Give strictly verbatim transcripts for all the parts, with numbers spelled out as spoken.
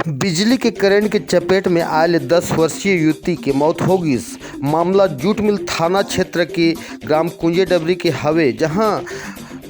बिजली के करंट के चपेट में आए ले दस वर्षीय युवती के मौत हो गिस। मामला जूट मिल थाना क्षेत्र के ग्राम कुंजे डबरी के हवे, जहां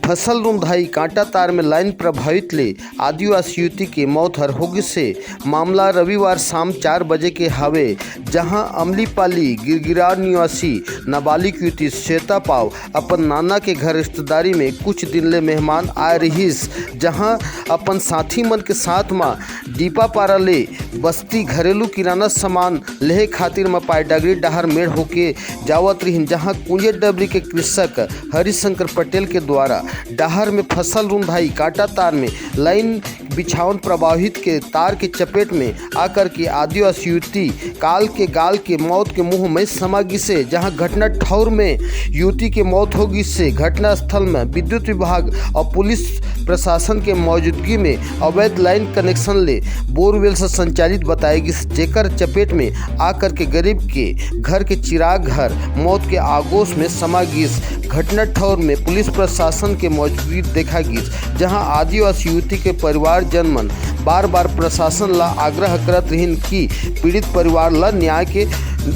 फसल रुंधाई कांटा तार में लाइन प्रभावित ले आदिवासी युवती के मौत हर हो गिस हे। मामला रविवार शाम चार बजे के हवे, जहां अमलीपाली गिरगिरा निवासी नाबालिग युवती श्वेता पाव अपन नाना के घर रिश्तेदारी में कुछ दिन ले मेहमान आए रहिस, जहां अपन साथी मन के साथ म डीपापारा ले बस्ती घरेलू किराना सामान लेहे खातिर म पायडागरी डहार मेड़ होके जावत रहिन, जहां कुंजे डबरी के कृषक हरिशंकर पटेल के द्वारा डहार में फसल रुंधाई कांटा तार में लाइन बिछावन प्रभावित के तार के चपेट में आकर के आदिवासी युवती काल के गाल के मौत के मुंह में समा गिसे, जहां घटना ठौर में युवती के मौत हो गिसे। घटना स्थल में विद्युत विभाग और पुलिस प्रशासन के मौजूदगी में अवैध लाइन कनेक्शन ले बोरवेल से संचालित बताए गिस, जेकर चपेट में आकर के गरीब के घर के चिराग हर मौत के आगोश में समा गिस। घटना ठौर में पुलिस प्रशासन के मौजूदगी देखा गिस, जहां आदिवासी युवती के परिवारजन मन बार-बार प्रशासन ला आग्रह करत रहिन कि पीड़ित परिवार ला न्याय के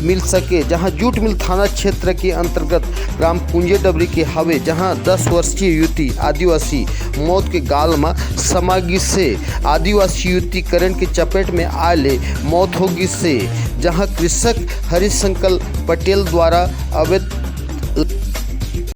मिल सके। जहां जूट मिल थाना क्षेत्र के अंतर्गत ग्राम कुंजे डबरी के हवे, जहां दस वर्षीय युवती आदिवासी मौत के गाल म समा गिस हे। आदिवासी युवती करंट के चपेट में आए ले मौत हो गिस हे, जहां कृषक हरिशंकर पटेल द्वारा अवैध